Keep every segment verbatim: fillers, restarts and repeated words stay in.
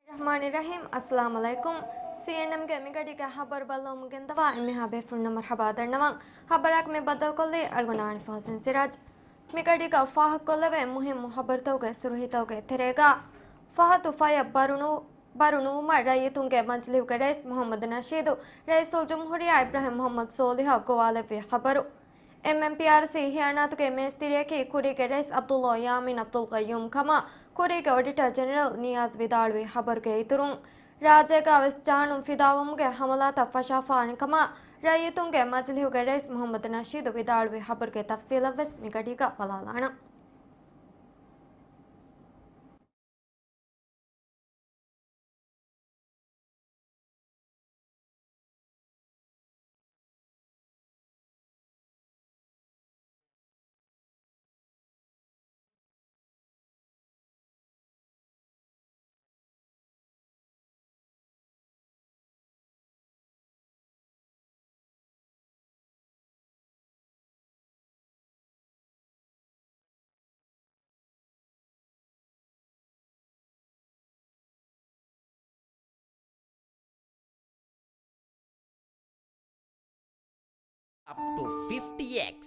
ރަޙްމާނި ރަޙީމް. އައްސަލާމު ޢަލައިކުމް. ސީއެންއެމްގެ މިގަޑީގެ ހަބަރު ބައްލަވަމުން ގެންދަވާ އެންމެހާ ބޭފުޅުންނަށް މަރްޙަބާ ދަންނަވަން. ހަބަރާއެކު މި ބައްދަލުކޮށްލީ އަޅުގަނޑު އާނިފާ ޙުސެން ސިރާޖް. މިގަޑީގަ ފާހަގަކޮށްލެވޭ މުހިއްމު ހަބަރުތަކުގެ ސުރުޚީތަކުގެ ތެރޭގަ، ފަހަތު ފަޔަށް ބަރުނު، ބަރު ނުވުމަށް ރައްޔިތުންގެ މަޖިލީހުގެ ރައީސް މުޙައްމަދު ނަޝީދު، ރައީސުލްޖުމްހޫރިއްޔާ އިބްރާހިމް މުޙައްމަދު ސޯލިހަށް ގޮވާލެއްވި ޚަބަރު. އެމްއެމްޕީއާރްސީ ހިޔާނާތުގެ މޭސްތިރިއަކީ ކުރީގެ ރައީސް ޢަބްދުﷲ ޔާމީން ޢަބްދުލްޤައްޔޫމް ކަމަށް ކުރީގެ އޮޑިޓަރ ޖެނެރަލް ނިޔާޒް ވިދާޅުވި ޚަބަރުގެ އިތުރުން، ރާއްޖޭގަ ވެސް ޖާނުން ފިދާވުމުގެ ހަމަލާތައް ފަށާފާވާނެ ކަމަށް ރައްޔިތުންގެ މަޖިލީހުގެ ރައީސް މުޙައްމަދު ނަޝީދު ވިދާޅުވި ޚަބަރުގެ ތަފްސީލަށް ވެސް މިގަޑީގަ ބަލާލާނަން. Up to fifty X.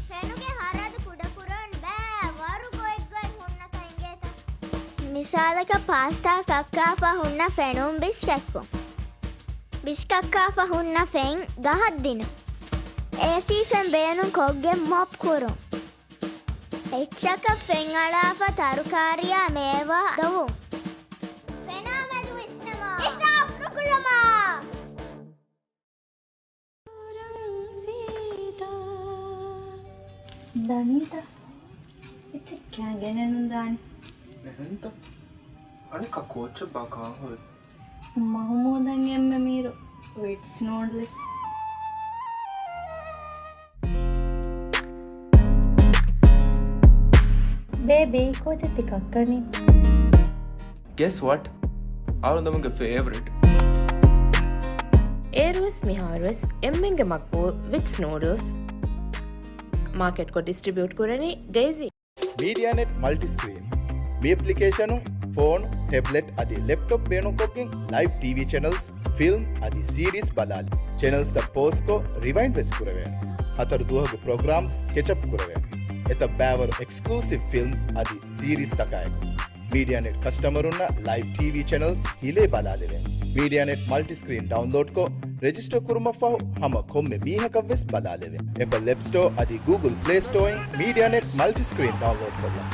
ފެނުގެ ހަރަދު ކުޑަކުރަން ބައި ވަރު ގޮތްގޮތް ހުންނަ ކަން އިނގޭތަ؟ މިސާލަކަށް ޕާސްތާ ކައްކާފަ ހުންނަ ފެނުން ބިސް ކެއްކުން. ބިސް ކައްކާފަ ހުންނަ ފެން ގަހަށް ދިނުން. އޭސީ ފެން ބޭނުން ކޮށްގެން މޮޕް ކުރުން. އެއްޗަކަށް ފެން އަޅާފަ ތަރުކާރިއާ މޭވާ ދޮވުން. ފެނާ މެދު ވިސްނަމާ. އިސްރާފް ނުކުރަމާ. ދަނީތަ؟ އެއްޗެއް ކާ ގެނެއް ނުދާނެ. އެހެންތަ؟ އަނެއްކާ ކޯއްޗެއްބާ ކާހޮވެ؟ މަހުމޫދަށް އެންމެ މީރު ވިޓްސް ނޫޑްލްސް. ބޭބީ، ކޯޗެއް ތި ކައްކަނީ؟ Guess what? އަޅުގަނޑުމެންގެ ފޭވަރިޓް. އޭރުވެސް މިހާރުވެސް އެންމެންގެ މަގްބޫލް ވިޓްސް ނޫޑްލްސް. މާކެޓްކޮށް ޑިސްޓްރިބިއުޓް ކުރަނީ ޑެއިޒީ. މީޑިއާނެޓް މަލްޓިސްކްރީން. މި އެޕްލިކޭޝަނުން ފޯނު، ޓެބްލެޓް އަދި ލެޕްޓޮޕް ބޭނުންކޮށްގެން ލައިވް ޓީވީ ޗެނަލްސް، ފިލްމް އަދި ސީރީސް ބަލާލި. ޗެނަލްސްތައް ޕޯސްކޮށް ރިވައިންޑް ވެސް ކުރެވޭނެ. ހަތަރު ދުވަހުގެ ޕްރޮގްރާމްސް ކެޗަޕް ކުރެވޭނެ. އެތައް ބައިވަރު އެކްސްކްލޫސިވް ފިލްމްސް އަދި ސީރީސްތަކާއެކު. މީޑިއާނެޓް ކަސްޓަމަރުންނަށް ލައިވް ޓީވީ ޗެނަލްސް ހިލޭ ބަލާލެވޭނެ. މީޑިއާނެޓް މަލްޓިސްކްރީން ޑައުންލޯޑްކޮށް، ރެޖިސްޓަރ ކުރުމަށްފަހު ހަމަ ކޮންމެ މީހަކަށްވެސް ބަލާލެވޭނެ. އެޕަލް އެޕް ސްޓޯ އަދި ގޫގުލް ޕްލޭ ސްޓޯއިން މީޑިއާނެޓް މަލްޓިސްކްރީން ޑައުންލޯޑް ކޮށްލަން.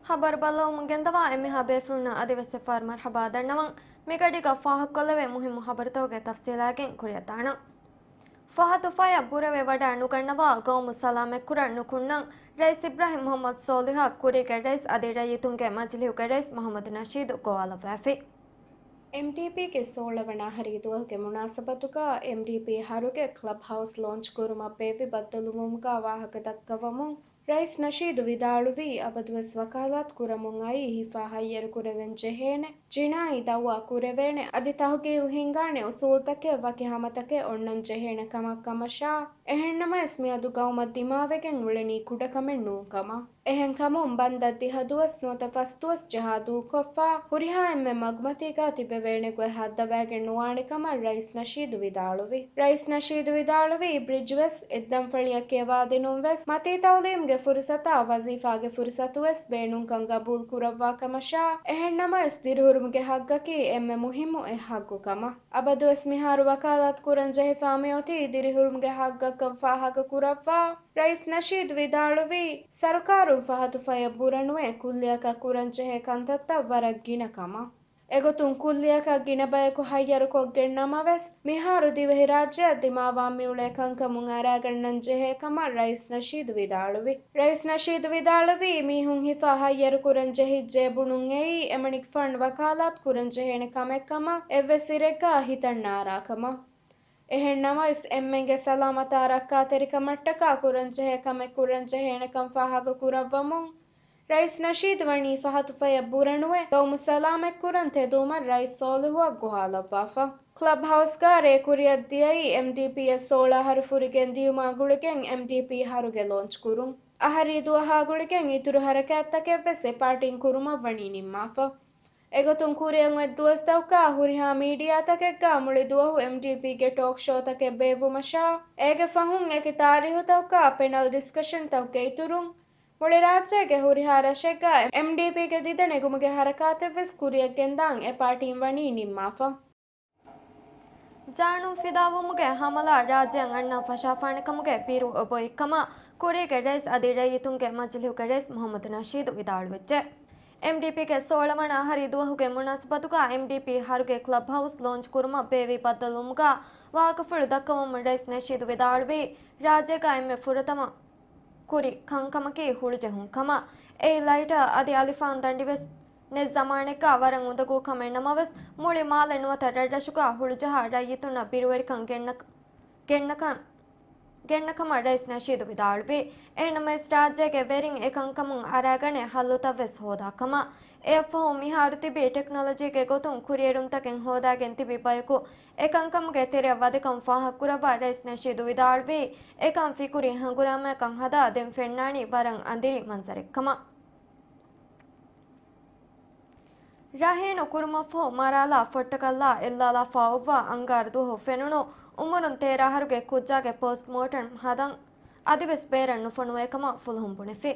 ހަބަރު ބައްލަވަމުން ގެންދަވާ އެންމެހާ ބޭފުޅުންނަށް އަދިވެސް އެއްފަހަރު މަރްޙަބާ ދަންނަވަން. މިގަޑީގަ ފާހަގަކޮށްލެވޭ މުހިއްމު ހަބަރުތަކުގެ ތަފްސީލާގެން ކުރިއަށްދާނަން. ފަހަތު ފަޔަށް ބުރަވެ ވަޑައި ނުގަންނަވާ ގައުމު ސަލާމަތްކުރަން ނުކުންނަން ރައީސް އިބްރާހިމް މުޙައްމަދު ސޯލިހަށް ކުރީގެ ރައީސް އަދި ރައްޔިތުންގެ މަޖިލީހުގެ ރައީސް މުޙައްމަދު ނަޝީދު ގޮވާލައްވައިފި. އެމްޑީޕީގެ ސޯޅަ ވަނަ އަހަރީ ދުވަހުގެ މުނާސަބަތުގަ އެމްޑީޕީ އަހަރުގެ ކްލަބް ހައުސް ލޯންޗް ކުރުމަށް ބޭއްވި ބައްދަލުވުމުގަ ވާހަކަ ދައްކަވަމުން، ރައީސް ނަޝީދު ވިދާޅުވީ، އަބަދުވެސް ވަކާލާތު ކުރަމުން އައީ ހިފާ ހައްޔަރު ކުރެވެން ޖެހޭނެ، ޖިނާއީ ދައުވާ ކުރެވޭނެ، އަދި ތަހުގީގު ހިންގާނެ އުސޫލުތަކެއް ވަކި ހަމަތަކެއް އޮންނަން ޖެހޭނެ ކަމަށް ކަމަށާ، އެހެންނަމަވެސް މިއަދު ގައުމަށް ދިމާވެގެން އުޅެނީ ކުޑަކަމެއް ނޫން ކަމަށް. އެހެންކަމުން ބަންދަށް ދިހަ ދުވަސް ނުވަތަ ފަސް ދުވަސް ޖަހާ ދޫކޮށްފަ، ހުރިހާ އެންމެ މަގުމަތީގަ ތިބެވޭނެ ގޮތް ހައްދަވައިގެން ނުވާނެ ކަމަށް ރައީސް ނަޝީދު ވިދާޅުވި. ރައީސް ނަޝީދު ވިދާޅުވީ، ބްރިޖް ވެސް އެއްދަންފަޅިއަށް ކިޔަވާދިނުން ވެސް، މަތީ ތައުލީމްގެ ފުރުސަތާ، ވަޒީފާގެ ފުރުސަތު ވެސް ބޭނުންކަން ގަބޫލު ކުރައްވާ ކަމަށާ، އެހެންނަމަވެސް ދިރިހުރުމުގެ ހައްގަކީ އެންމެ މުހިއްމު އެއް ހައްގު ކަމަށް. އަބަދުވެސް މިހާރު ވަކާލާތު ކުރަން ޖެހިފާ މިއޮތީ ދިރިހުރުމުގެ ހައްގަކަށް ފާހަގަ ކުރައްވާ، ރައީސް ނަޝީދު ވިދާޅުވީ، ސަރުކާރުން ފަހަތު ފަޔަށް ބުރަނުވެ ކުއްލިއަކަށް ކުރަންޖެހޭ ކަންތައްތައް ވަރަށް ގިނަ ކަމަށް. އެގޮތުން ކުއްލިއަކަށް ގިނަ ބަޔަކު ހައްޔަރުކޮށްގެން ނަމަވެސް، މިހާރު ދިވެހިރާއްޖެއަށް ދިމާވާން މިއުޅޭ ކަންކަމުން އަރާގަންނަން ޖެހޭ ކަމަށް ރައީސް ނަޝީދު ވިދާޅުވި. ރައީސް ނަޝީދު ވިދާޅުވީ، މީހުން ހިފާ ހައްޔަރު ކުރަން ޖެހިއްޖެ ބުނުން އެއީ އެމަނިކުފާނު ވަކާލާތު ކުރަން ޖެހޭނެ ކަމެއް ކަމަށް އެއްވެސް އިރެއްގަ ހިތަށް ނާރާ ކަމަށް. އެހެންނަމަވެސް، އެންމެންގެ ސަލާމަތާ ރައްކާތެރިކަމަށްޓަކާ ކުރަންޖެހޭ ކަމެއް ކުރަންޖެހޭނެކަން ފާހަގަކުރައްވަމުން، ރައީސް ނަޝީދު ވަނީ ފަހަތު ފަޔަށް ބުރަނުވެ، ގައުމު ސަލާމަތްކުރަން ތެދުވުމަށް ރައީސް ސޯލިހުއަށް ގޮވާލައްވާފަ. ކްލަބް ހައުސްގަ ރޭ ކުރިއަށް ދިޔައީ އެމްޑީޕީއަށް ސޯޅަ އަހަރު ފުރިގެން ދިޔުމާ ގުޅިގެން އެމްޑީޕީ އަހަރުގެ ލޯންޗް ކުރުން. އަހަރީ ދުވަހާ ގުޅިގެން އިތުރު ހަރަކާތްތަކެއްވެސް އެ ޕާޓީން ކުރުމަށް ވަނީ ނިންމާފަ. އެގޮތުން ކުރިއަށް އޮތް ދުވަސްތަކުގަ ހުރިހާ މީޑިއާތަކެއްގަ މުޅި ދުވަހު އެމްޑީޕީގެ ޓޯކް ޝޯތަކެއް ބޭއްވުމަށާ، އޭގެ ފަހުން އެކި ތާރީހުތަކުގަ ޕެނަލް ޑިސްކަޝަންތަކުގެ އިތުރުން، މުޅި ރާއްޖޭގެ ހުރިހާ ރަށެއްގަ އެމްޑީޕީގެ ދިދަ ނެގުމުގެ ހަރަކާތެއްވެސް ކުރިއަށް ގެންދާން އެ ޕާޓީން ވަނީ ނިންމާފަ. ޒާނޫން ފިލާވުމުގެ ހަމަލާ ރާއްޖެއަށް އަންނަން ފަށާފާނެ ކަމުގެ ބިރު އޮބޮއި ކަމަށް ކުރީގެ ރައީސް އަދި ރައްޔިތުންގެ މަޖިލީހުގެ ރައީސް މުހައްމަދު ނަޝީދު ވިދާޅުވެއްޖެ. އެމްޑީޕީގެ ސޯޅަ ވަނަ އަހަރީ ދުވަހުގެ މުނާސަބަތުގަ އެމްޑީޕީ އަހަރުގެ ކްލަބް ހައުސް ލޯންޗް ކުރުމަށް ބޭއްވި ބައްދަލުވުމުގަ ވާހަކަފުޅު ދައްކަވަމުން ރައީސް ނަޝީދު ވިދާޅުވީ، ރާއްޖޭގަ އެންމެ ފުރަތަމަ ކުރި ކަންކަމަކީ ހުޅުޖެހުން ކަމަށް. އެއީ ލައިޓަށް އަދި އަލިފާން ދަނޑިވެސް ނެތް ޒަމާނެއްގަ ވަރަށް އުނދަގޫ ކަމެއް ނަމަވެސް، މުޅި މާލެ ނުވަތަ ރަށްރަށުގަ ހުޅުޖަހާ ރައްޔިތުންނަށް ބިރުވެރިކަން ގެންނަ، ގެންނަކަން، ގެންނަ ކަމަށް ރައީސް ނަޝީދު ވިދާޅުވި. އެހެންނަމަވެސް، ރާއްޖޭގެ ވެރިން އެކަންކަމުން އަރާގަނެ ހައްލުތައްވެސް ހޯދާ ކަމަށް. އެއަށްފަހު މިހާރު ތިބީ ޓެކްނޮލޮޖީގެ ގޮތުން ކުރިއެރުންތަކެއް ހޯދާގެން ތިބި ބަޔަކު، އެކަންކަމުގެ ތެރެއަށް ވަދެކަން ފާހަގަކުރައްވާ ރައީސް ނަޝީދު ވިދާޅުވީ، އެކަން ފިކުރި ހަނގުރާމައަކަށް ހަދާ ދެން ފެންނާނީ ވަރަށް އަނދިރި މަންޒަރެއްކަމަށް. ރަހީނު ކުރުމަށްފަހު މަރާލާ ފޮއްޓަކަށްލާ އެއްލާލާފާ އޮއްވާ އަންގާރަ ދުވަހު ފެނުނު އުމުރުން ތޭރަ އަހަރުގެ ކުއްޖާގެ ޕޯސްޓްމޯޓަމް ހަދަން އަދިވެސް ބޭރަށް ނުފޮނުވޭ ކަމަށް ފުލުހުން ބުނެފި.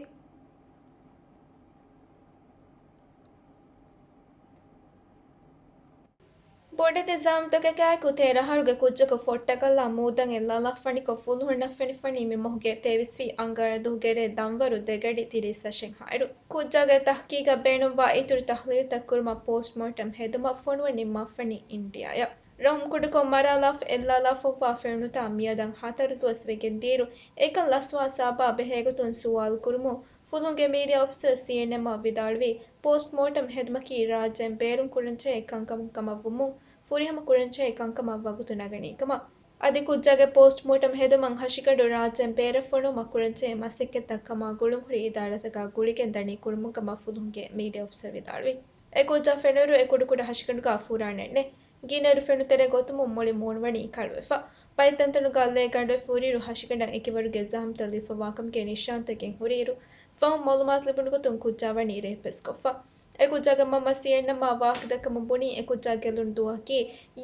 ބޮޑެތި ޒާމްތަކަކާއެކު ތޭރަ އަހަރުގެ ކުއްޖަކު ފޮއްޓަކަށްލާ މޫދަން އެއްލާލާފަނިކޮށް ފުލުހުންނަށް ފެނިފަނީ މި މަހުގެ ތޭވީސް ވީ އަންގާރަ ދުވަހުގެ ރޭ ދަންވަރު ދެގަޑި ތިރީސް އަށެއްހާއިރު. ކުއްޖާގެ ތަހްޤީޤަށް ބޭނުންވާ އިތުރު ތަހްލީލްތައް ކުރުމަށް ޕޯސްޓްމޯޓަމް ހެދުމަށް ފޮނުވަން ނިންމާފަނީ އިންޑިއާއަށް. ރަހުމް ކުޑަކޮށް މަރާލާފަ އެއްލާލާފައޮއްވާ ފެނުނުތާ މިއަދަށް ހަތަރު ދުވަސް ވެގެންދިއިރު، އެކަން ލަސްވާ ސަބަބާ ބެހޭގޮތުން ސުވާލު ކުރުމުން، ފުލުހުންގެ މީޑިއާ އޮފިސަރ ސީއެންއެމްއަށް ވިދާޅުވީ، ޕޯސްޓްމޯޓަމް ހެދުމަކީ ރާއްޖޭން ބޭރުން ކުރަންޖެހޭ ކަންކަމެއް ކަމަށްވުމުން، ފުރިހަމަ ކުރަންޖެހޭ ކަންކަމަށް ވަގުތު ނަގަނީ ކަމަށް. އަދި ކުއްޖާގެ ޕޯސްޓްމޯޓަމް ހެދުމަށް ހަށިގަނޑު ރާއްޖޭން ބޭރަށް ފޮނުވުމަށް ކުރަންޖެހޭ މަސައްކަތްތައް ކަމާ ގުޅުންހުރި އިދާރާތަކާ ގުޅިގެން ދަނީ ކުރުމުން ކަމަށް ފުލުހުންގެ މީޑިއާ އޮފިސަރ ވިދާޅުވި. އެ ކުއްޖާ ފެނުއިރު އެ ކުޑަކުޑަ ހަށިގަނޑުގަ ފުރާނެއް ނެތް. ގިނައިރު ފެނުތެރޭ ގޮތުމުން މުޅި މޫނުވަނީ ކަޅުވެފަ. ބައެއް ތަންތަނުގަ ލޭގަނޑު ފޫރިއިރު ހަށިގަނޑަށް އެކިވަރުގެ ޒަހަމްތައް ލިބިފަވާކަމުގެ ނިޝާންތަކެއް ހުރިއިރު، ފަހުން މައުލޫމާތު ލިބުނު ގޮތުން ކުއްޖާ ވަނީ ރޭޕްވެސް ކޮށްފަ. އެ ކުއްޖާގެ މަންމަ ސީއެންއެމްއާ ވާހަކަ ދައްކަމުން ބުނީ، އެ ކުއްޖާ ގެއްލުނު ދުވަހަކީ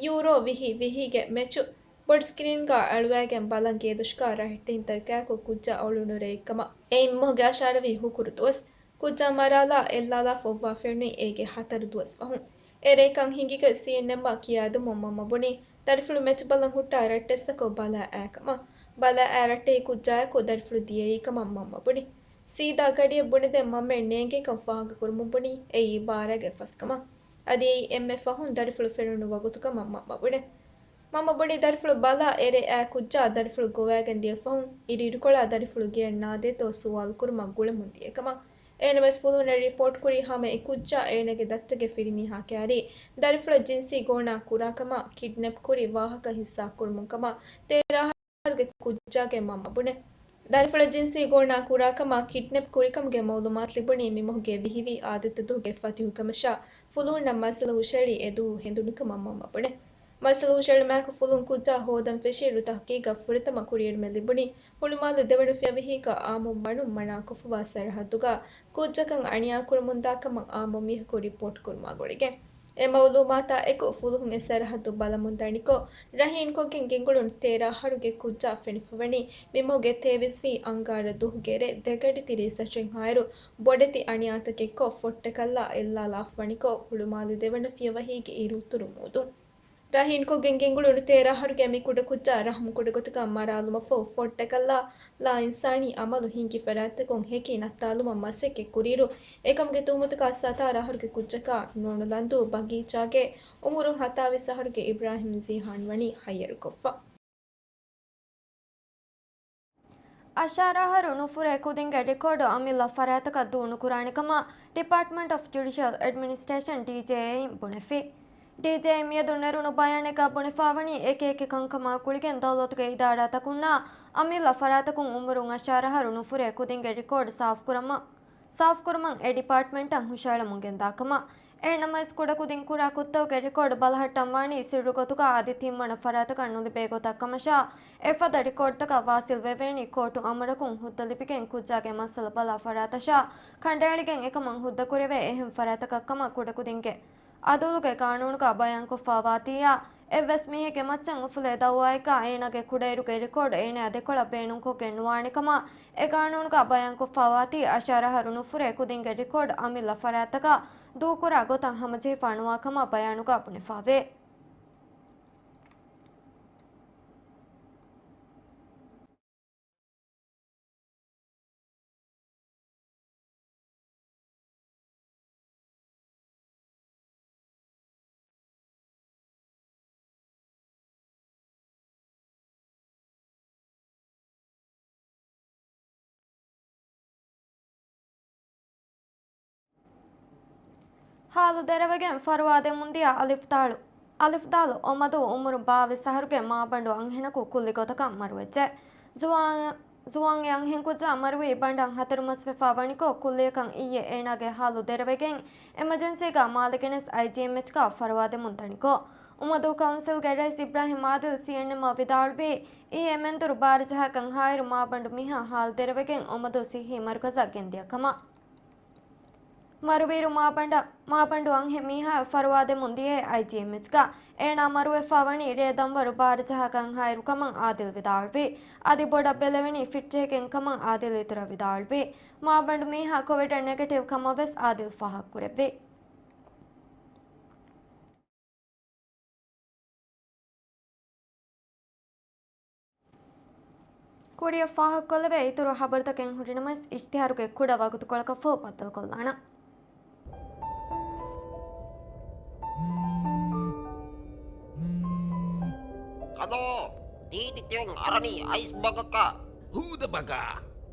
ޔޫރޯ ވިހި ވިހިގެ މެޗު ބޮޑު ސްކްރީންގަ އަޅުވައިގެން ބަލަން ގޭދޮށުގަ ރަހެއްޓެހިންތަކާއެކު ކުއްޖާ އުޅުނު ރެއެއްކަމަށް. އެއިން މަހުގެ އަށާރަ ވީ ހުކުރު ދުވަސް. ކުއްޖާ މަރާލާ އެއްލާލާފަ އޮއްވާ ފެނުނީ އޭގެ ހަތަރު ދުވަސް ފަހުން. އެ ރޭ ކަން ހިނގިގޮތް ސީއެންއެމްއަށް ކިޔާދިނުމުން މަންމަ ބުނީ، ދަރިފުޅު މެޗު ބަލަން ހުއްޓާ ރައްޓެއްސަކު ބަލާ އައި ކަމަށް. ބަލާ އައި ރައްޓެހި ކުއްޖާއެކު ދަރިފުޅު ދިޔައީ ކަމަށް މަންމަ ބުނި. ސީދާ ގަޑިއަށް ބުނެދޭން މަންމައަށް ނޭނގޭކަން ފާހަގަކުރުމުން ބުނީ، އެއީ ބާރައިގެ ފަސް ކަމަށް. އަދި އެއީ އެންމެ ފަހުން ދަރިފުޅު ފެނުނު ވަގުތު ކަމަށް މަންމަ ބުނި. މަންމަ ބުނި ދަރިފުޅު ބަލާ އެރޭ އައި ކުއްޖާ ދަރިފުޅު ގޮވައިގެން ދިޔަ ފަހުން އިރުއިރުކޮޅާ ދަރިފުޅު ގެޔަށް ނާދޭތޯ ސުވާލު ކުރުމަށް ގުޅެމުން ދިޔަ ކަމަށް. އެހެންނަމަވެސް ފުލުހުންނަށް ރިޕޯޓް ކުރީ ހަމަ އެ ކުއްޖާ އޭނަގެ ދައްތަގެ ފިރިމީހާ ކައިރި ދަރިފުޅަށް ޖިންސީ ގޯނާ ކުރާ ކަމަށް ކިޑްނެޕް ކުރި ވާހަކަ ހިއްސާ ކުރުމުން ކަމަށް ތޭރަ އަހަރުގެ ކުއްޖާގެ މަންމަ ބުނެ. ދަރިފުޅަށް ޖިންސީ ގޯނާ ކުރާ ކަމަށް ކިޑްނެޕް ކުރި ކަމުގެ މައުލޫމާތު ލިބުނީ މި މަހުގެ ވިހި ވީ އާދިއްތަ ދުވަހުގެ ފަތިހު ކަމަށާ، ފުލުހުންނަށް މައްސަލަ ހުށައެޅީ އެ ދުވަހު ހެނދުނު ކަމަށް މަންމަ ބުނެ. މައްސަލަ ހުށައެޅުމާއެކު ފުލުހުން ކުއްޖާ ހޯދަން ފެށިއިރު ތަހުޤީޤަށް ފުރަތަމަ ކުރިއެރުމެއް ލިބުނީ ހުޅުމާލެ ދެވަނަ ފިޔަވަހީގަ އާއްމުން ވަނުން މަނާކޮށްފަވާ ސަރަހައްދުގަ ކުއްޖަކަށް އަނިޔާ ކުރަމުންދާ ކަމަށް އާއްމު މީހަކު ރިޕޯޓް ކުރުމާ ގުޅިގެން. އެ މައުލޫމާތާ އެކު ފުލުހުން އެ ސަރަހައްދު ބަލަމުން ދަނިކޮށް، ރަހީންކޮށްގެން ގެންގުޅުނު ތޭރަ އަހަރުގެ ކުއްޖާ ފެނިފަވަނީ މި މަހުގެ ތޭވީސް ވީ އަންގާރަ ދުވަހުގެ ރޭ ދެގަޑި ތިރީސް އަށެއްހާއިރު، ބޮޑެތި އަނިޔާތަކެއްކޮށް ފޮއްޓަކަށްލާ އެއްލާލާފަ ވަނިކޮށް، ހުޅުމާލެ ދެވަނަ ފިޔަވަހީގެ އިރުއުތުރު މޫދުން. ރަހީންކޮށްގެން ގެންގުޅުނު ތޭރަ އަހަރުގެ މި ކުޑަކުއްޖާ ރަހުމް ކުޑަގޮތުގަ މަރާލުމަށްފަހު ފޮއްޓަކަށްލާ ލާއިންސާނީ އަމަލު ހިންގި ފަރާތްތަކުން ހެކި ނައްތާލުމަށް މަސައްކަތް ކުރިއިރު، އެކަމުގެ ތުހުމަތުގަ ސަތާރަ އަހަރުގެ ކުއްޖަކާ ނޮނުލަންދޫ ބަގީޗާގެ އުމުރުން ހަތާވީސް އަހަރުގެ އިބްރާހިމް ޒީހާން ވަނީ ހައްޔަރުކޮށްފަ. އަށާރަ އަހަރު ނުފުރޭ ކުދިންގެ ރެކޯޑު އަމިއްލަ ފަރާތަކަށް ދޫ ނުކުރާނެ ކަމަށް ޑިޕާޓްމަންޓް އޮފް ޖުޑިޝަލް އެޑްމިނިސްޓްރޭޝަން، ޑީޖޭއޭ، އިން ބުނެފި. ޑީޖޭއި މިއަދު ނެރުނު ބަޔާނެއްގަ ބުނެފާވަނީ، އެކި އެކި ކަންކަމާ ގުޅިގެން ދައުލަތުގެ އިދާރާތަކުންނާ އަމިއްލަ ފަރާތަކުން އުމުރުން އަށާރަ އަހަރު ނުފުރޭ ކުދިންގެ ރެކޯޑް ސާފުކުރަމަށް، ސާފުކުރުމަށް އެ ޑިޕާޓްމަންޓަށް ހުށައެޅަމުން ގެންދާކަމަށް. އެހެންނަމަވެސް، ކުޑަކުދިން ކުރާ ކުށްތަކުގެ ރެކޯޑް ބަލަހައްޓަންވާނީ ސިއްރު ގޮތުގަ އަދި ތިންވަނަ ފަރާތަކަށް ނުލިބޭ ގޮތަށް ކަމަށާ، އެފަދަ ރެކޯޑްތަކަށް ވާސިލް ވެވޭނީ ކޯޓު އަމުރަކުން ހުއްދަ ލިބިގެން ކުއްޖާގެ މައްސަލަ ބަލާ ފަރާތަށާ ކަނޑައެޅިގެން އެކަމަށް ހުއްދަ ކުރެވޭ އެހެން ފަރާތަކަށް ކަމަށް ކުޑަކުދިންގެ އަދުލުގެ ގާނޫނުގަ ބަޔާންކޮށްފައިވާތީއާ، އެއްވެސް މީހެއްގެ މައްޗަށް އުފުލޭ ދައުވާއެއްގަ އޭނާގެ ކުޑައިރުގެ ރެކޯޑް އޭނާ ދެކޮޅަށް ބޭނުންކޮށްގެން ނުވާނެ ކަމަށް އެ ގާނޫނުގަ ބަޔާންކޮށްފައިވާތީ، އަށާރަ އަހަރު ނުފުރޭ ކުދިންގެ ރެކޯޑް އަމިއްލަ ފަރާތްތަކަށް ދޫކުރާ ގޮތަށް ހަމަޖެހިފަ ނުވާ ކަމަށް ބަޔާނުގަ ބުނެފައިވޭ. ހާލު ދެރަވެގެން ފަރުވާ ދެމުންދިޔަ އަލިފްދާލު، އަލިފްދާލު އޮމަދޫ އުމުރު ބާވީސް އަހަރުގެ މާބަނޑު އަންހެނަކު ކުއްލި ގޮތަކަށް މަރުވެއްޖެ. ޒުވާން، ޒުވާން އެ އަންހެންކުއްޖާ މަރުވީ ބަނޑަށް ހަތަރު މަސް ވެފަ ވަނިކޮށް، ކުއްލިއަކަށް އިއްޔެ އޭނާގެ ހާލު ދެރަވެގެން އެމަޖެންސީގަ މާލެ ގެނެސް އައިޖީއެމްއެޗްގަ ފަރުވާ ދެމުން ދަނިކޮށް، އުމަދޫ ކައުންސިލްގެ ރައީސް އިބްރާހިމް އާދިލް ސީއެންއެމްއަށް ވިދާޅުވީ، އިއްޔެ މެންދުރު ބާރަ ޖަހާކަން ހާއިރު މާބަނޑު މީހާ ހާލު ދެރަވެގެން އޮމަދޫ ސިއްހީ މަރުކަޒަށް ގެންދިޔަ ކަމަށް. މަރުވިއިރު މާބަނޑަށް، މާބަނޑު އަންހެން މީހާއަށް ފަރުވާ ދެމުން ދިޔައޭ އައިޖީއެމްއެޗްގަ. އޭނާ މަރުވެފަ ވަނީ ރޭ ދަންވަރު ބާރަ ޖަހާކަން ހާއިރު ކަމަށް އާދިލް ވިދާޅުވި. އަދި ބޮޑަށް ބެލެވެނީ ފިއްޓޭގެން ކަމަށް އާދިލް އިތުރަށް ވިދާޅުވި. މާބަނޑު މީހާ ކޮވިޑަށް ނެގެޓިވް ކަމަށް ވެސް އާދިލް ފާހަގަކުރެއްވި. ކުރިއަށް ފާހަގަކޮށްލެވޭ އިތުރު ހަބަރުތަކެއް ހުރިނަމަވެސް، އިޝްތިހާރުގެ ކުޑަ ވަގުތުކޮޅަކަށްފަހު ބައްދަލުކޮށްލާނަން. ކަލޯ، ދީދި ތިއޮން އަރަނީ އައިސް ބަގަކަށް. ހޫދަ ބަގާ.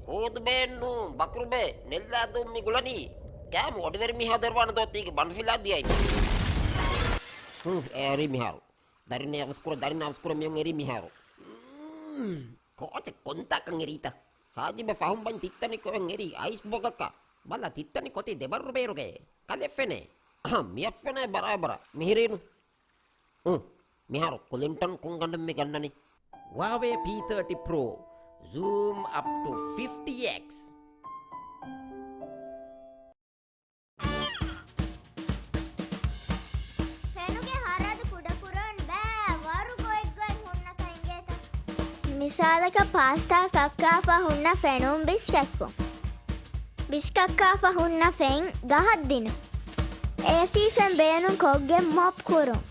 ހޫދުބޭންނޫ، ބަކުރުބޭ، ނެއްލާދޫން މި ގުޅަނީ. ކާމު އޮޑިވެރި މީހާ ދޮރުވާނެ ދޯ ތީގެ ބަނޑުފިލާ ދިޔައި. ހު، އެރީ މިހާރު. ދަރިން އަވަސްކުރ، ދަރިން އަވަސްކުރ މިއޮން އެރީ މިހާރު. މް، ކޯޗެ ކޮންތާކަން އެރީތަ؟ ހާޖިބަ ފަހުން ބަން ތިއްތަނި ކޮއެން އެރީ އައިސް ބޮގަކަށް. ބަލަ ތިއްތަނި ކޮތި ދެބައްރު ބޭރުގައޭ. ކަލެ ފެނޭ. އަހަ، މިއަށް ފެނޭ ބަރާބަރަށް. މިހިރީނު. އު، މިހާރު ކުލިންޓަން ކުންގަނޑެއް މި ގަންނަނީ. ވާވޭ ޕީ ތާޓީ ޕްރޯ. Zoom up to fifty X. ފެނުގެ ހަރަދު ކުޑަކުރަން ބައި ވަރު ގޮތްގޮތް ހުންނަ ކަން އިނގޭތަ؟ މިސާލަކަށް ޕާސްތާ ކައްކާފަ ހުންނަ ފެނުން ބިސްކައްކުން. ބިސްކައްކާފަ ހުންނަ ފެން ގަހަށް ދިނުން. އޭސީ ފެން ބޭނުން ކޮށްގެން މޮޕް ކުރުން.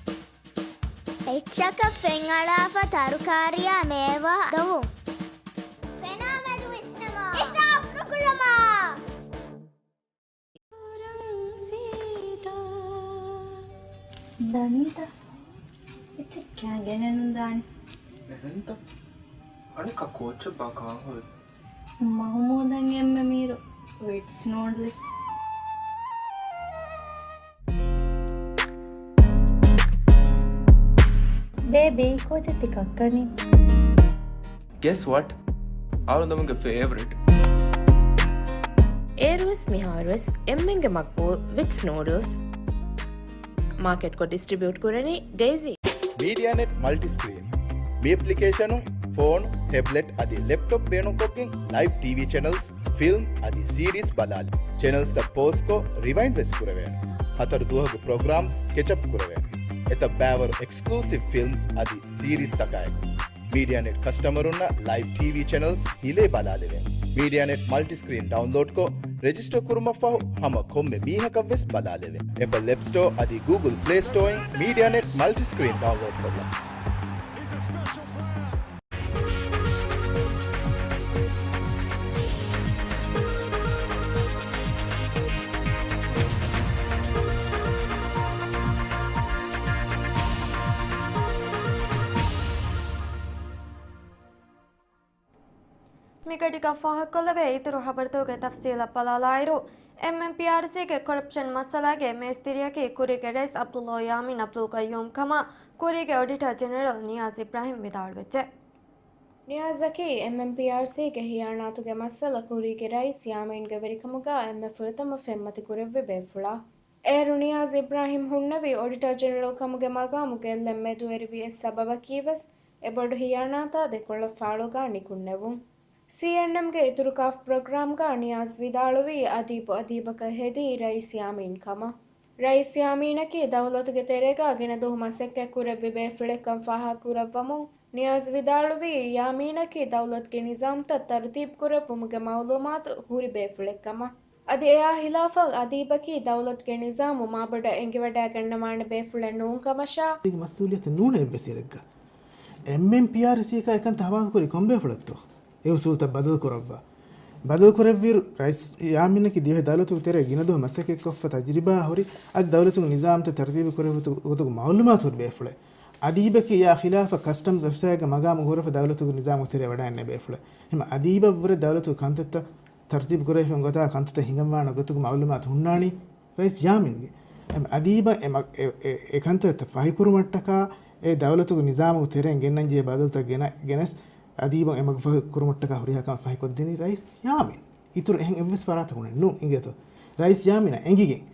އެއްޗަކަށް ފެން އަޅާފަ ތަރުކާރިއާ މޭވާ ދޮވުން. ފެނާ މެދު ވިސްނަމާ. އިސްރާފް ނުކުރަމާ. ދަނީތަ؟ އެއްޗެއް ކާގެނެއް ނުދާނެ. އެހެންތަ؟ އަނެއްކާ ކޯއްޗެއްބާ ކާން ހުރީ؟ މަހުމޫދަށް އެންމެ މީރު ވިޓްސް ނޫޑްލްސް. ބޭބީ، ކޯޗެއް ތި ކައްކަނީ؟ Guess what? އަޅުގަނޑުގެ ފޭވަރިޓް. އޭރުވެސް މިހާރުވެސް އެންމެންގެ މަގްބޫލް ވިޓްސް ނޫޑްލްސް. މާކެޓްކޮށް ޑިސްޓްރިބިއުޓް ކުރަނީ ޑެއިޒީ. މީޑިއާނެޓް މަލްޓިސްކްރީން. މި އެޕްލިކޭޝަނުން ފޯނު، ޓެބްލެޓް އަދި ލެޕްޓޮޕް ބޭނުންކޮށްގެން ލައިވް ޓީވީ ޗެނަލްސް، ފިލްމް އަދި ސީރީސް ބަލާލި. ޗެނަލްސްތައް ޕޯޒްކޮށް، ރިވައިންޑް ވެސް ކުރެވޭނެ. ހަތަރު ދުވަހުގެ ޕްރޮގްރާމްސް ކެޗަޕް ކުރެވޭނެ. އެތައް ބައިވަރު އެކްސްކްލޫސިވް ފިލްމްސް އަދި ސީރީސްތަކާއެކު. މީޑިއާނެޓް ކަސްޓަމަރުންނަށް ލައިވް ޓީވީ ޗެނަލްސް ހިލޭ ބަލާލެވޭނެ. މީޑިއާނެޓް މަލްޓިސްކްރީން ޑައުންލޯޑްކޮށް، ރެޖިސްޓަރ ކުރުމަށްފަހު ހަމަ ކޮންމެ މީހަކަށް ވެސް ބަލާލެވޭ. އެޕަލް އެޕް ސްޓޯ އަދި ގޫގުލް ޕްލޭ ސްޓޯއިން މީޑިއާނެޓް މަލްޓިސްކްރީން ޑައުންލޯޑް ކޮށްލަން. މިގަޑިގަ ފާހަގަކޮށްލެވޭ އިތުރު ހަބަރުތަކުގެ ތަފްސީލަށް ބަލާލާއިރު، އެމްއެމްޕީއާރްސީގެ ކޮރަޕްޝަން މައްސަލާގެ މޭސްތިރިއަކީ ކުރީގެ ރައީސް ޢަބްދުﷲ ޔާމީން ޢަބްދުލްޤައްޔޫމް ކަމަށް ކުރީގެ އޮޑިޓަރ ޖެނެރަލް ނިޔާޒް އިބްރާހިމް ވިދާޅުވެއްޖެ. ނިޔާޒަކީ އެމްއެމްޕީއާރްސީގެ ހިޔާނާތުގެ މައްސަލަ ކުރީގެ ރައީސް ޔާމީންގެ ވެރިކަމުގަ އެންމެ ފުރަތަމަ ފެންމަތި ކުރެއްވި ބޭފުޅާ. އޭރު ނިޔާޒް އިބްރާހިމް ހުންނެވީ އޮޑިޓަރ ޖެނެރަލް ކަމުގެ މަގާމު ގެއްލެން މެދުވެރިވި އެއް ސަބަބަކީވެސް އެބޮޑު ހިޔާނާތާ ދެކޮޅަށް ފާޅުގަ ނިކުންނެވުން. ސީއެންއެމްގެ އިތުރު ކާފް ޕްރޮގްރާމްގަ ނިޔާޒް ވިދާޅުވީ އަދީބު އަދީބަކަށް ހެދީ ރައީސް ޔާމީން ކަމަށް. ރައީސް ޔާމީނަކީ ދައުލަތުގެ ތެރޭގަ ގިނަ ދުވަހު މަސައްކަތް ކުރެއްވި ބޭފުޅެއްކަން ފާހަގަކުރައްވަމުން، ނިޔާޒް ވިދާޅުވީ، ޔާމީނަކީ ދައުލަތުގެ ނިޒާމްތައް ތަރުތީބު ކުރެއްވުމުގެ މައުލޫމާތު ހުރި ބޭފުޅެއް ކަމަށް. އަދި އެއާ ހިލާފަށް އަދީބަކީ ދައުލަތުގެ ނިޒާމު މާބޮޑަށް އެނގިވަޑައިގަންނަވާނެ ބޭފުޅެއް ނޫން ކަމަށާ، މަސްއޫލިއްޔަތެއް ނޫނޭ އެއްވެސް އިރެއްގަ. އެމްއެމްޕީއާރްސީއަކާ އެކަންތައް ހަވާލުކުރީ ކޮން ބޭފުޅެއްތޯ؟ އެ އުސޫލުތައް ބަދަލުކުރައްވާ. ބަދަލުކުރެއްވިއިރު، ރައީސް ޔާމީނަކީ ދިވެހި ދައުލަތުގެ ތެރޭ ގިނަ ދުވަހު މަސައްކަތްކޮށްފަ ތަޖުރިބާ ހުރި، އަދި ދައުލަތުގެ ނިޒާމްތައް ތަރުތީބު ކުރެއްވުމުގެ ގޮތުގެ މައުލޫމާތު ހުރި ބޭފުޅެއް. އަދީބަކީ އެއާ ޚިލާފަށް ކަސްޓަމްސް އޮފިސާގެ މަގާމު ހުރެފަ ދައުލަތުގެ ނިޒާމުގެ ތެރޭ ވަޑައިގެންނެވި ބޭފުޅެއް. ހަމަ އަދީބަށްވުރެ ދައުލަތުގެ ކަންތައްތައް ތަރުތީބު ކުރެވިފައި ގޮތާ ކަންތައްތައް ހިނގަންވާނެ ގޮތުގެ މައުލޫމާތު ހުންނާނީ ރައީސް ޔާމީންގެ. އެމް އަދީބަށް އެ މަ-، އެ، އެ، އެ ކަންތައްތައް ފަހިކުރުމަށްޓަކާ އެ ދައުލަތުގެ ނިޒާމުގެ ތެރެއިން ގެންނަންޖެހޭ ބަދަލުތައް ގެނަ-، ގެނެސް އަދީބަށް އެ މަގުފަހި ކުރުމަށްޓަކާ ހުރިހާ ކަމެއް ފަހިކޮށްދިނީ ރައީސް ޔާމީން. އިތުރު އެހެން އެއްވެސް ފަރާތަކުން ނޫން އިނގޭތޯ. ރައީސް ޔާމީނަށް އެނގިގެން.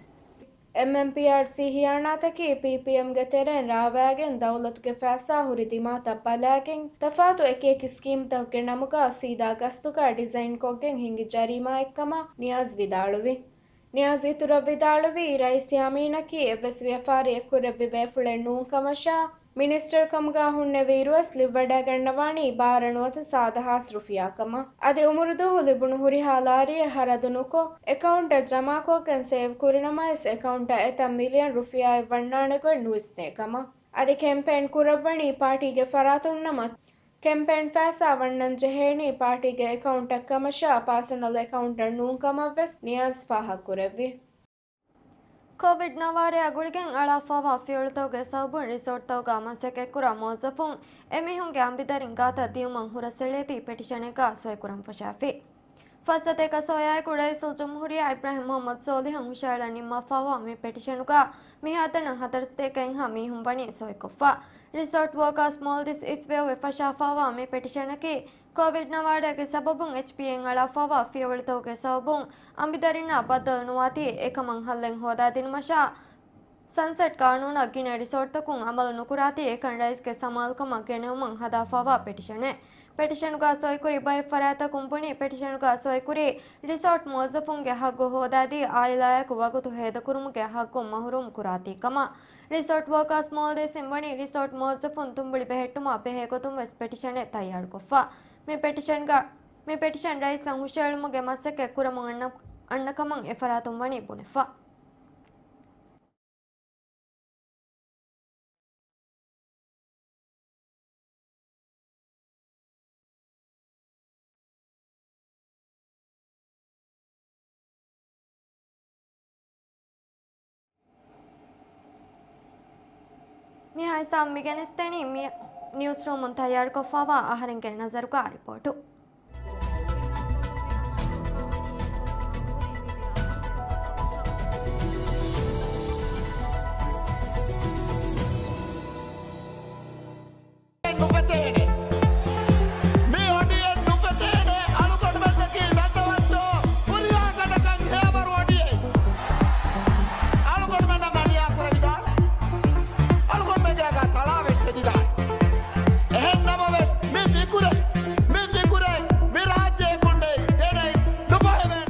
އެމްއެމްޕީއާރްސީ ހިޔާނާތަކީ ޕީޕީއެމްގެ ތެރެއިން ރާވައިގެން ދައުލަތުގެ ފައިސާ ހުރި ދިމާތައް ބަލައިގެން ތަފާތު އެކިއެކި ސްކީމްތަކުގެ ނަމުގަ ސީދާ ގަސްތުގަ ޑިޒައިންކޮށްގެން ހިނގި ޖަރީމާއެއްކަމަށް ނިޔާޒް ވިދާޅުވި. ނިޔާޒް އިތުރަށް ވިދާޅުވީ، ރައީސް ޔާމީނަކީ އެއްވެސް ވިޔަފާރިއެއް ކުރެއްވި ބޭފުޅެއް ނޫން ކަމަށާ، މިނިސްޓަރ ކަމުގަ ހުންނެވިއިރުވެސް ލިބިވަޑައިގަންނަވާނީ ބާރަ ނުވަތަ ސާދަ ހާސް ރުފިޔާ ކަމަށް. އަދި އުމުރުދުވަހު ލިބުނު ހުރިހާ ލާރިއެއް ހަރަދު ނުކޮށް، އެކައުންޓަށް ޖަމާކޮށްގެން ސޭވް ކުރިނަމަވެސް އެކައުންޓަށް އެތައް މިލިއަން ރުފިޔާއެއް ވަންނާނެ ގޮތް ނުވިސްނޭ ކަމަށް. އަދި ކެމްޕޭން ކުރައްވަނީ ޕާޓީގެ ފަރާތުންނަމަ، ކެމްޕޭން ފައިސާ ވަންނަން ޖެހޭނީ ޕާޓީގެ އެކައުންޓަށް ކަމަށާ، ޕާސަނަލް އެކައުންޓަށް ނޫން ކަމަށްވެސް ނިޔާޒް ފާހަގަކުރެއްވި. ކޮވިޑް ނަވާރައާ ގުޅިގެން އަޅާފައިވާ ފިޔަވަޅުތަކުގެ ސަބަބުން ރިސޯޓްތަކުގަ މަސައްކަތްކުރާ މުވައްޒަފުން އެމީހުންގެ އަނބިދަރިން ގާތަށް ދިޔުމަށް ހުރަސްއެޅޭތީ ޕެޓިޝަނެއްގަ ސޮއިކުރަން ފަށާފި. ފަސްއަތޭކަ ސޮއިއާއެކު ރައީސުލްޖުމްހޫރިއްޔާ އިބްރާހިމް މުޙައްމަދު ސޯލިހަށް ހުށައެޅަން ނިންމާފައިވާ މި ޕެޓިޝަނުގަ މިހާތަނަށް ހަތަރުސަތޭކައެއްހާ މީހުން ވަނީ ސޮއިކޮށްފަ. ރިސޯޓް ވޯކާސް މޯލްޑިވްސް އިސްވެއޮވެ ފަށާފައިވާ މި ޕެޓިޝަނަކީ، ކޮވިޑް ނަވާރައިގެ ސަބަބުން އެޗްޕީއޭން އަޅާފައިވާ ފިޔަވަޅުތަކުގެ ސަބަބުން އަނބިދަރިންނާ ބައްދަލު ނުވާތީ އެކަމަށް ހައްލެއް ހޯދާދިނުމަށާ، ސަންސެޓް ގާނޫނަށް ގިނަ ރިސޯޓްތަކުން އަމަލު ނުކުރާތީ އެކަން ރައީސްގެ ސަމާލުކަމަށް ގެނެވުމަށް ހަދާފައިވާ ޕެޓިޝަނެއް. ޕެޓިޝަނުގަ ސޮއިކުރި ބައެއް ފަރާތްތަކުން ބުނީ، ޕެޓިޝަނުގަ ސޮއިކުރީ ރިސޯޓް މުވައްޒަފުންގެ ހައްގު ހޯދާދީ އާއިލާއާއެކު ވަގުތު ހޭދަކުރުމުގެ ހައްގުން މަހުރޫމް ކުރާތީ ކަމަށް. ރިސޯޓް ވޯކާސް މޯލްޑިވްސްއިން ވަނީ ރިސޯޓް މުވައްޒަފުން ތުނބުޅި ބެހެއްޓުމަށް ބެހޭގޮތުން ވެސް ޕެޓިޝަނެއް ތައްޔާރުކޮށްފަ. މި ޕެޓިޝަންގަ، މި ޕެޓިޝަން ރައީސަށް ހުށައެޅުމުގެ މަސައްކަތް ކުރަމުން އަންނަ، އަންނަ ކަމަށް އެ ފަރާތުން ވަނީ ބުނެފަ. މިހާ ހިސާބުން މި ގެނެސްދެނީ މި ނިއުސްރޫމުން ތައްޔާރުކޮށްފައިވާ އަހަރެންގެ ނަޒަރުގަ ރިޕޯޓު. ނުފެތޭނެ. މި އޮޑިއެއް ނުފެތޭނެ. އަޅުގަނޑުމެންނަކީ ދަންނަވަންތޯ؟ ހުރިހާ ކަންތަކަށް ހެޔޮވަރު އޮޑިއެއް. އަޅުގަނޑުމެންނަށް މަޑިއާ ކުރެވިދާނެ. އަޅުގަނޑުމެންގެ އަގާ ތަޅާ ވެސް ހެދިދާނެ. އެހެން ނަމަވެސް، މި ފިކުރެއް، މި ފިކުރެއް މި ރާއްޖެއަކުންނެއް ގެނައި ނުފަހެވޭނެ.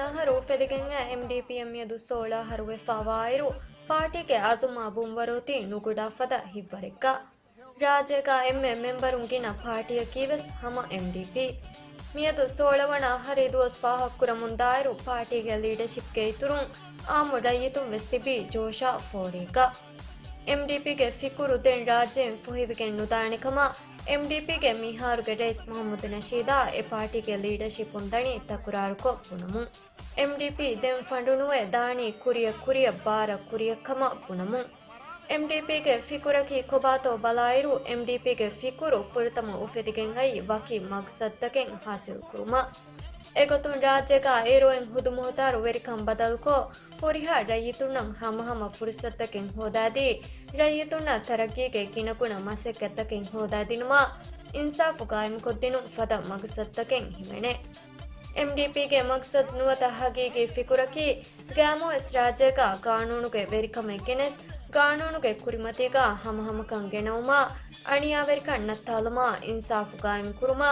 ފަހަރު އުފެދިގެން އެމްޑީޕީއަށް މިއަދު ސޯޅަ އަހަރު ވެފައިވާއިރު، ޕާޓީގެ އަޒުމާ ބުންވަރު އޮތީ ނުގުޑާ ފަދަ ހިތްވަރެއްގަ. ރާއްޖޭގަ އެންމެ މެމްބަރުން ގިނަ ޕާޓީއަކީވެސް ހަމަ އެމްޑީޕީ. މިއަދު ސޯޅަ ވަނަ އަހަރީ ދުވަސް ފާހަގަކުރަމުންދާއިރު، ޕާޓީގެ ލީޑަޝިޕްގެ އިތުރުން އާއްމު ރައްޔިތުން ވެސް ތިބީ ޖޯޝާ ފޯޅީގަ. އެމްޑީޕީގެ ފިކުރު ދެން ރާއްޖެއިން ފޮހެވިގެން ނުދާނެ ކަމަށް، އެމްޑީޕީގެ މިހާރުގެ ރައީސް މުހައްމަދު ނަޝީދާ އެ ޕާޓީގެ ލީޑަޝިޕުން ދަނީ ތަކުރާރުކޮށް ބުނަމުން. އެމްޑީޕީ ދެން ފަނޑު ނުވެ ދާނީ ކުރިއަށް ކުރިއަށް ބާރަށް ކުރިއަށް ކަމަށް ބުނަމުން. އެމްޑީޕީގެ ފިކުރަކީ ކޮބާތޯ ބަލާއިރު، އެމްޑީޕީގެ ފިކުރު ފުރަތަމަ އުފެދިގެން އައީ ވަކި މަގްސަދަކެއް ހާސިލް ކުރުމަށް. އެގޮތުން ރާއްޖޭގަ އޭރު އޮތް ހުދު މުހުތާރު ވެރިކަން ބަދަލުކޮށް، ހުރިހާ ރައްޔިތުންނަށް ހަމަހަމަ ފުރުސަތުތަކެއް ހޯދާދީ، ރައްޔިތުންނަށް ތަރައްގީގެ ގިނަގުނަ މަސައްކަތްތަކެއް ހޯދާދިނުމާ، އިންސާފު ގާއިމުކޮށްދިނުން ފަދަ މަގުސަދުތަކެއް ހިމެނޭ. އެމްޑީޕީގެ މަގްސަދު ނުވަތަ ހަގީގީ ފިކުރަކީ، ގައިމުވެސް ރާއްޖޭގަ ގާނޫނުގެ ވެރިކަމެއް ގެނެސް، ގާނޫނުގެ ކުރިމަތީގަ ހަމަހަމަކަން ގެނައުމާ، އަނިޔާވެރިކަން ނައްތާލުމާ، އިންސާފު ގާއިމުކުރުމާ،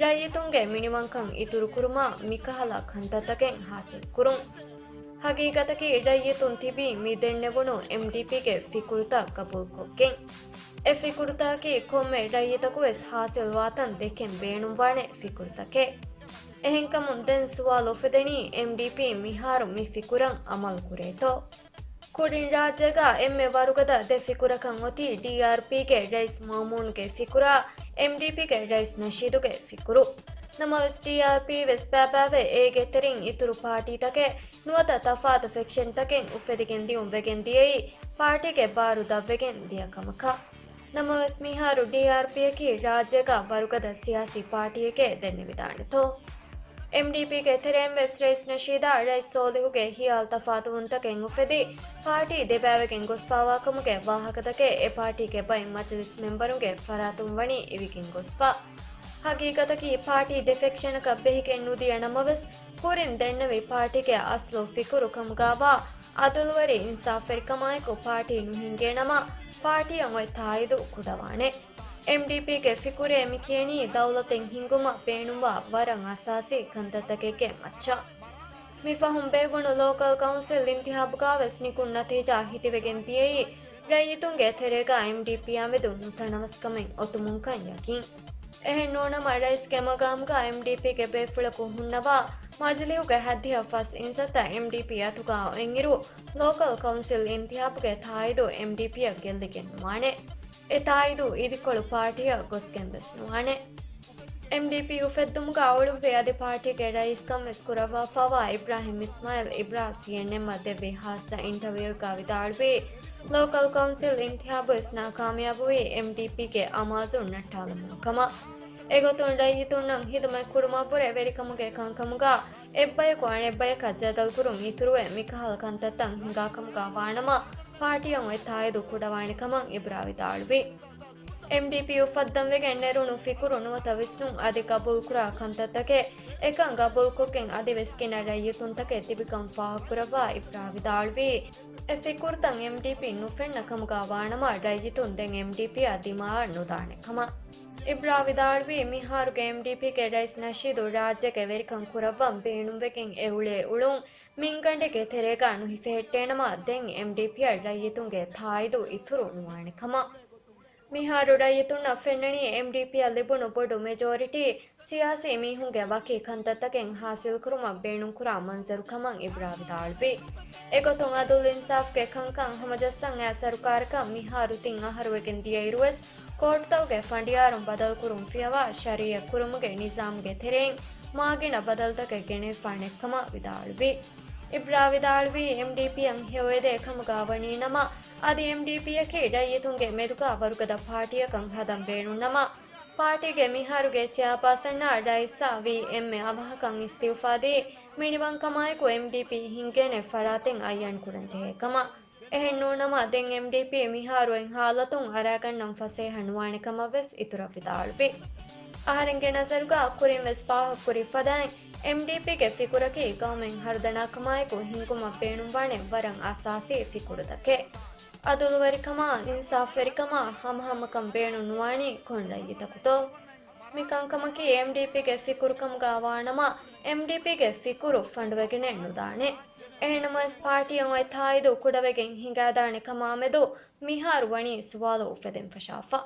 ރައްޔިތުންގެ މިނިވަންކަން އިތުރުކުރުމާ، މިކަހަލަ ކަންތައްތަކެއް ހާސިލްކުރުން. ހަގީގަތަކީ ރައްޔިތުން ތިބީ މި ދެންނެވުނު އެމްޑީޕީގެ ފިކުރުތައް ގަބޫލުކޮށްގެން. އެ ފިކުރުތަކީ ކޮންމެ ރައްޔިތަކުވެސް ހާސިލްވާތަން ދެކެން ބޭނުންވާނެ ފިކުރުތަކެއް. އެހެންކަމުން ދެން ސުވާލު އުފެދެނީ، އެމްޑީޕީ މިހާރު މި ފިކުރަށް އަމަލު ކުރޭތޯ؟ ކުރިން ރާއްޖޭގަ އެންމެ ވަރުގަދަ ދެ ފިކުރަކަށް އޮތީ ޑީއާރްޕީގެ ރައީސް މައުމޫނުގެ ފިކުރާ، އެމްޑީޕީގެ ރައީސް ނަޝީދުގެ ފިކުރު. ނަމަވެސް، ޑީއާރްޕީ ވެސް ބައިބައިވެ، އޭގެ ތެރެއިން އިތުރު ޕާޓީތަކެއް ނުވަތަ ތަފާތު ފެކްޝަންތަކެއް އުފެދިގެން ދިޔުން ވެގެން ދިޔައީ، ޕާޓީގެ ބާރު ދަށްވެގެން ދިޔަ ކަމަކަށް. ނަމަވެސް، މިހާރު ޑީއާރްޕީއަކީ ރާއްޖޭގަ ވަރުގަދަ ސިޔާސީ ޕާޓީއެކޭ ދެންނެވިދާނެތޯ؟ އެމްޑީޕީގެ ތެރެއިން ވެސް ރައީސް ނަޝީދާ ރައީސް ސޯލިހުގެ ހިޔާލު ތަފާތުވުންތަކެއް އުފެދި، ޕާޓީ ދެބައިވެގެން ގޮސްފާވާކަމުގެ ވާހަކަތަކެއް އެ ޕާޓީގެ ބައެއް މަޖިލިސް މެމްބަރުންގެ ފަރާތުން ވަނީ އިވިގެން ގޮސްފަ. ހަގީގަތަކީ، ޕާޓީ ދެ ފެކްޝަނަކަށް ބެހިގެން ނުދިޔަ ނަމަވެސް، ކުރިން ދެންނެވި ޕާޓީގެ އަސްލު ފިކުރު ކަމުގާވާ އަދުލުވެރި އިންސާފުވެރިކަމާއެކު ޕާޓީ ނުހިންގޭ ނަމަ، ޕާޓީއަށް އޮތް ތާއީދު ކުޑަވާނެ. އެމްޑީޕީގެ ފިކުރޭ މި ކިޔަނީ ދައުލަތެއް ހިންގުމަށް ބޭނުންވާ ވަރަށް އަސާސީ ކަންތައްތަކެއްގެ މައްޗަށް. މިފަހުން ބޭއްވުނު ލޯކަލް ކައުންސިލް އިންތިހާބުގާވެސް ނިކުން ނަތީޖާ ހިތިވެގެން ދިޔައީ، ރައްޔިތުންގެ ތެރޭގަ އެމްޑީޕީއާމެދު ނުތަނަވަސްކަމެއް އޮތުމުންކަން ޔަގީން. އެހެން ނޫނަމަ، ރައީސްގެ މަގާމުގަ އެމްޑީޕީގެ ބޭފުޅަކު ހުންނަވާ، މަޖިލީހުގެ ހައްދިހަ ފަސް އިންސައްތަ އެމްޑީޕީ އަތުގަ އޮތްއިރު، ލޯކަލް ކައުންސިލް އިންތިހާބުގެ ތާއީދު އެމްޑީޕީއަށް ގެއްލިގެން ނުވާނެ. އެ ތާއީދު އިދިކޮޅު ޕާޓީއަށް ގޮސްގެން ވެސް ނުވާނެ. އެމްޑީޕީ އުފެއްދުމުގަ އުޅުއްވި އަދި ޕާޓީގެ ރައީސްކަން ވެސް ކުރައްވާފައިވާ އިބްރާހިމް އިސްމާއިލް އިބްރާ ސީއެންއެމްއަށް ދެއްވި ހާއްސަ އިންޓަވިއުއެއްގަ ވިދާޅުވީ، ލޯކަލް ކައުންސިލް އިންތިހާބުވެސް ނާކާމިޔާބުވީ އެމްޑީޕީގެ އަމާޒުން ނައްޓާލުމުން ކަމަށް. އެގޮތުން ރައްޔިތުންނަށް ހިދުމަތް ކުރުމަށްވުރެ ވެރިކަމުގެ ކަންކަމުގަ އެއްބަޔަކު އަނެއްބަޔަކަށް ޖަދަލުކުރުން އިތުރުވެ، މިކަހަލަ ކަންތައްތައް ހިނގާކަމުގަ ވާނަމަ، ޕާޓީއަށް އޮތް ތާއީދު ކުޑަވާނެ ކަމަށް އިބްރާ ވިދާޅުވި. އެމްޑީޕީ އުފައްދަންވެގެން ނެރުނު ފިކުރު ނުވަތަ ވިސްނުން އަދި ގަބޫލުކުރާ ކަންތައްތަކެއް އެކަން ގަބޫލުކޮށްގެން އަދިވެސް ގިނަ ރައްޔިތުންތަކެއް ތިބިކަން ފާހަގަކުރައްވާ އިބްރާ ވިދާޅުވީ، އެ ފިކުރުތައް އެމްޑީޕީ ނުފެންނަ ކަމުގަ ވާނަމަ ރައްޔިތުން ދެން އެމްޑީޕީއާ ދިމާއަށް ނުދާނެ ކަމަށް. އިބްރާ ވިދާޅުވީ، މިހާރުގެ އެމްޑީޕީގެ ރައީސް ނަޝީދު ރާއްޖޭގެ ވެރިކަން ކުރައްވަން ބޭނުންވެގެން އެ އުޅޭ އުޅުން މިންގަނޑެއްގެ ތެރޭގަ ނުހިފެހެއްޓޭނަމަ، ދެން އެމްޑީޕީއަށް ރައްޔިތުންގެ ތާއީދު އިތުރު ނުވާނެ ކަމަށް. މިހާރު ރައްޔިތުންނަށް ފެންނަނީ އެމްޑީޕީއަށް ލިބުނު ބޮޑު މެޖޯރިޓީ ސިޔާސީ މީހުންގެ ވަކި ކަންތައްތަކެއް ހާސިލްކުރުމަށް ބޭނުންކުރާ މަންޒަރު ކަމަށް އިބްރާ ވިދާޅުވި. އެގޮތުން އަދުލް އިންސާފްގެ ކަންކަން ހަމަޖައްސަން އައި ސަރުކާރަކަށް މިހާރު ތިން އަހަރު ވެގެން ދިޔައިރުވެސް، ކޯޓްތަކުގެ ފަނޑިޔާރުން ބަދަލުކުރުން ފިޔަވާ ޝަރީއަތް ކުރުމުގެ ނިޒާމްގެ ތެރެއިން މާގިނަ ބަދަލުތަކެއް ގެނެވިފާނެ ކަމަށް ވިދާޅުވި. އިބްރާ ވިދާޅުވީ، އެމްޑީޕީއަށް ހެޔޮއެދޭ ކަމުގަ ވަނީ ނަމަ، އަދި އެމްޑީޕީއަކީ ރައްޔިތުންގެ މެދުގަ ވަރުގަދަ ޕާޓީއަކަށް ހަދަން ބޭނުން ނަމަ، ޕާޓީގެ މިހާރުގެ ޗެއާޕާސަންއާ ރައީސްއާ ވީ އެންމެ އަވަހަކަށް އިސްތިއުފާދީ، މިނިވަންކަމާއެކު އެމްޑީޕީ ހިންގޭނެ ފަރާތެއް އައްޔަން ކުރަން ޖެހޭ ކަމަށް. އެހެން ނޫނަމަ، ދެން އެމްޑީޕީ މިހާރު އޮތް ހާލަތުން އަރާގަންނަން ފަސޭހަ ނުވާނެ ކަމަށް ވެސް އިތުރަށް ވިދާޅުވި. އަހަރެންގެ ނަޒަރުގަ ކުރިން ވެސް ފާހަގަކުރި ފަދައިން، އެމްޑީޕީގެ ފިކުރަކީ ގައުމެއް ހަރުދަނާކަމާއެކު ހިންގުމަށް ބޭނުންވާނެ ވަރަށް އަސާސީ ފިކުރުތަކެއް. އަދުލުވެރިކަމާ، އިންސާފުވެރިކަމާ ހަމަހަމަކަން ބޭނުން ނުވާނީ ކޮން ރައްޔިތަކުތޯ؟ މި ކަންކަމަކީ އެމްޑީޕީގެ ފިކުރު ކަމުގަ ވާނަމަ، އެމްޑީޕީގެ ފިކުރު ފަނޑުވެގެނެއް ނުދާނެ. އެހެންނަމަވެސް، ޕާޓީއަށް އޮތް ތާއީދު ކުޑަވެގެން ހިނގާދާނެ ކަމާމެދު މިހާރު ވަނީ ސުވާލު އުފެދެން ފަށާފަ.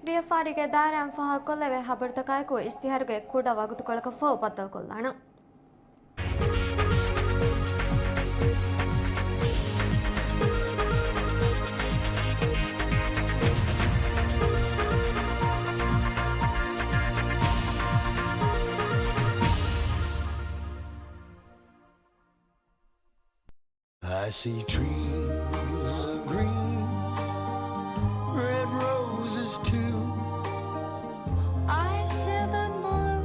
ވިޔަފާރީގެ ދާއިރާއިން ފާހަގަކޮށްލެވޭ ހަބަރުތަކާއެކު އިޝްތިހާރުގެ ކުޑަ ވަގުތުކޮޅަކަށްފަހު ބައްދަލުކޮށްލާނަން. I see trees of green, red roses too. I see the moon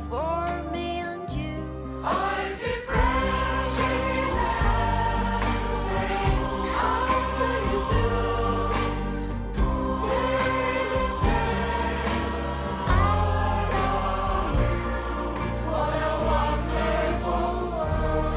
for me and you. I see fresh air saying, "How do you do?" They say, "I know you." What a wonderful world.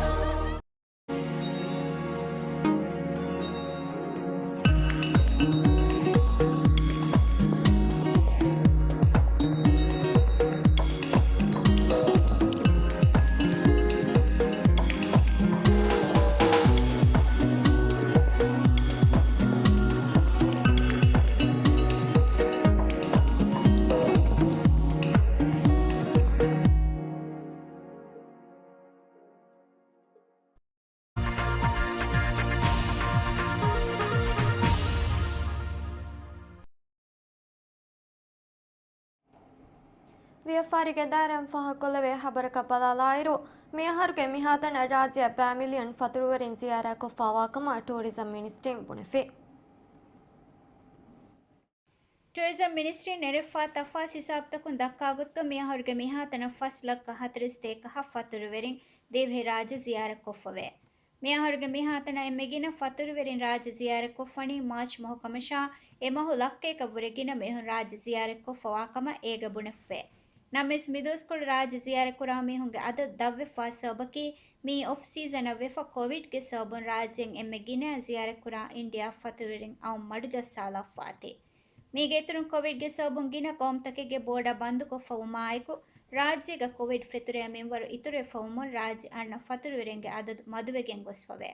ވިޔަފާރިގެ ދާއިރާއިން ފާހަގަކޮށްލެވޭ ޚަބަރަކަށް ބަލާލާއިރު، މިއަހަރުގެ މިހާތަނަށް ރާއްޖެއަށް ބައި މިލިއަން ފަތުރުވެރިން ޒިޔާރަތްކޮށްފާވާކަމަށް ޓޫރިޒަމް މިނިސްޓްރީން ބުނެފި. ޓޫރިޒަމް މިނިސްޓްރީން ނެރެފާ ތަފާސް ހިސާބުތަކުން ދައްކާގޮތުގަ މިއަހަރުގެ މިހާތަނަށް ފަސް ލައްކަ ހަތަރީސް ތޭކަ ހަ ފަތުރުވެރިން ދިވެހި ރާއްޖެ ޒިޔާރަތްކޮށްފަވޭ. މިއަހަރުގެ މިހާތަނަށް އެންމެ ގިނަ ފަތުރުވެރިން ރާއްޖެ ޒިޔާރަތްކޮށްފަނީ މާޗް މަހު ކަމަށާ، އެ މަހު ލައްކައަކަށްވުރެ ގިނަ މީހުން ރާއްޖެ ޒިޔާރަތްކޮށްފަވާކަމަށް އޭގަ ބުނެފަވޭ. ނަމަވެސް، މިދުވަސްކޮޅު ރާއްޖެ ޒިޔާރަތްކުރާ މީހުންގެ އަދަދު ދަށްވެފާ ސަބަބަކީ، މިއީ އޮފް ސީޒަނަށް ވެފަ ކޮވިޑްގެ ސަބަބުން ރާއްޖޭން އެންމެ ގިނަ ޒިޔާރަތްކުރާ އިންޑިއާ ފަތުރުވެރިން އައުން މަޑުޖައްސާލައްވާތީ. މީގެ އިތުރުން ކޮވިޑްގެ ސަބަބުން ގިނަ ގައުމުތަކެއްގެ ބޯޑަށް ބަންދުކޮށްފަވުމާއެކު، ރާއްޖޭގަ ކޮވިޑް ފެތުރޭ މިންވަރު އިތުރުވެފަވުމުން ރާއްޖެ އަންނަ ފަތުރުވެރިންގެ އަދަދު މަދުވެގެން ގޮސްފަވޭ.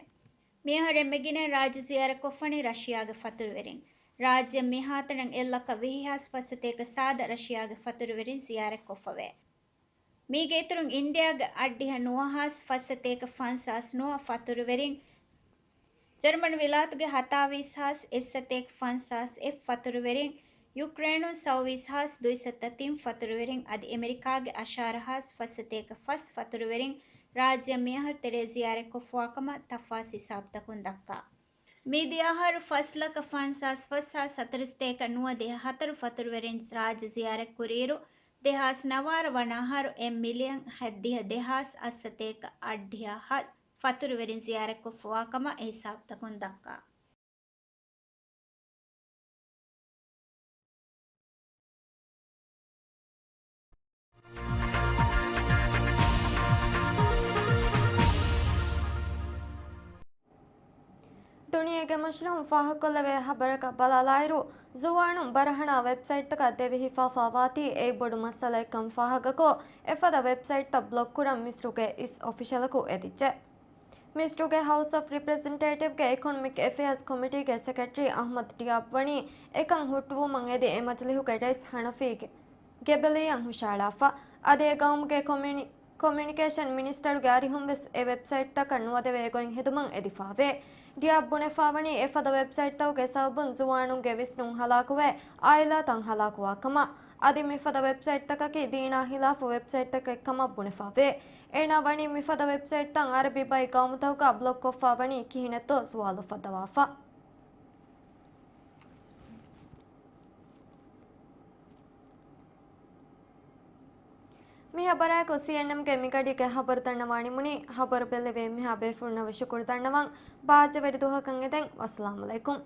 މިއަހަރު އެންމެ ގިނައިން ރާއްޖެ ޒިޔާރަތްކޮށްފަނީ ރަޝިޔާގެ ފަތުރުވެރިން. ރާއްޖެއަށް މިހާތަނަށް އެއްލައްކަ ވިހި ހާސް ފަސް ސަތޭކަ ސާދަ ރަޝިޔާގެ ފަތުރުވެރިން ޒިޔާރަތްކޮށްފަވޭ. މީގެ އިތުރުން އިންޑިއާގެ އަށްޑިހަ ނުވަ ހާސް ފަސް ސަތޭކަ ފަންސާސް ނުވަ ފަތުރުވެރިން، ޖަރުމަނު ވިލާތުގެ ހަތާވީސް ހާސް އެއް ސަތޭކަ ފަންސާސް އެއް ފަތުރުވެރިން، ޔުކްރޭނުން ސައުވީސް ހާސް ދުއިސައްތަ ތިން ފަތުރުވެރިން އަދި އެމެރިކާގެ އަށާރަ ހާސް ފަސް ސަތޭކަ ފަސް ފަތުރުވެރިން ރާއްޖެއަށް މިއަހަރު ތެރޭ ޒިޔާރަތްކޮށްފަވާކަމަށް ތަފާސް ހިސާބުތަކުން ދައްކާ. މިދިޔަ އަހަރު ފަސް ލަކަ ފަންސާސް ފަސް ހާސް ހަތަރީސް ތޭކަ ނުވަދިހަ ހަތަރު ފަތުރުވެރިން ރާއްޖެ ޒިޔާރަތްކުރިއިރު، ދެހާސް ނަވާރަ ވަނަ އަހަރު އެއް މިލިއަން ހަތްދިހަ ދެހާސް އަށް ސަތޭކަ އަށްޑިހަ ހަ ފަތުރުވެރިން ޒިޔާރަތްކޮށްފަވާކަމަށް އެ ހިސާބުތަކުން ދައްކާ. ދުނިޔޭގެ މަށިން ފާހަގަކޮށްލެވޭ ޚަބަރަކަށް ބަލާލާއިރު، ޒުވާނުން ބަރަހަނާ ވެބްސައިޓްތަކަށް ދެވިހިފާފާވާތީ އެއީ ބޮޑު މައްސަލައެއްކަން ފާހަގަކޮށް، އެފަދަ ވެބްސައިޓްތައް ބްލޮކް ކުރަން މިސްރުގެ އިސް އޮފިޝަލަކު އެދިއްޖެ. މިސްރުގެ ހައުސް އޮފް ރެޕްރެޒެންޓޭޓިވްގެ އިކޮނޮމިކް އެފެއާޒް ކޮމިޓީގެ ސެކްރެޓަރީ އަޙްމަދު ޑިޔާބް ވަނީ އެކަން ހުއްޓުވުމަށް އެދި އެ މަޖިލީހުގެ ރައީސް ޙަނަފީ ގެ-، ގެބެލީއަށް ހުށައަޅާފަ. އަދި އެ ގައުމުގެ ކޮމިއުނި-، ކޮމިއުނިކޭޝަން މިނިސްޓަރުގެ އަރިހުން ވެސް އެ ވެބްސައިޓްތަކަށް ނުވަދެވޭ ގޮތް ހެދުމަށް އެދިފާވޭ. ޑިޔާބް ބުނެފާވަނީ އެފަދަ ވެބްސައިޓްތަކުގެ ސަބަބުން ޒުވާނުންގެ ވިސްނުން ހަލާކުވެ، އާއިލާތައް ހަލާކުވާ ކަމަށް. އަދި މިފަދަ ވެބްސައިޓްތަކަކީ ދީނާ ހިލާފު ވެބްސައިޓްތަކެއް ކަމަށް ބުނެފާވޭ. އޭނާ ވަނީ މިފަދަ ވެބްސައިޓްތައް އަރަބި ބައި ގައުމުތަކުގަ ބްލޮކްކޮށްފާވަނީ ކިހިނެއްތޯ ސުވާލު އުފައްދަވާފަ. މި ޚަބަރާއެކު ސީއެންއެމްގެ މިގަޑީގެ ޚަބަރު ދަންނަވާ ނިމުނީ. ޚަބަރު ބެލެވޭ މިހާ ބޭފުޅުންނަށް ޝުކުރު ދަންނަވަން. ބާއްޖަވެރި ދުވަހަކަށް އެދެން. ވައްސަލާމް އަލައިކުމް.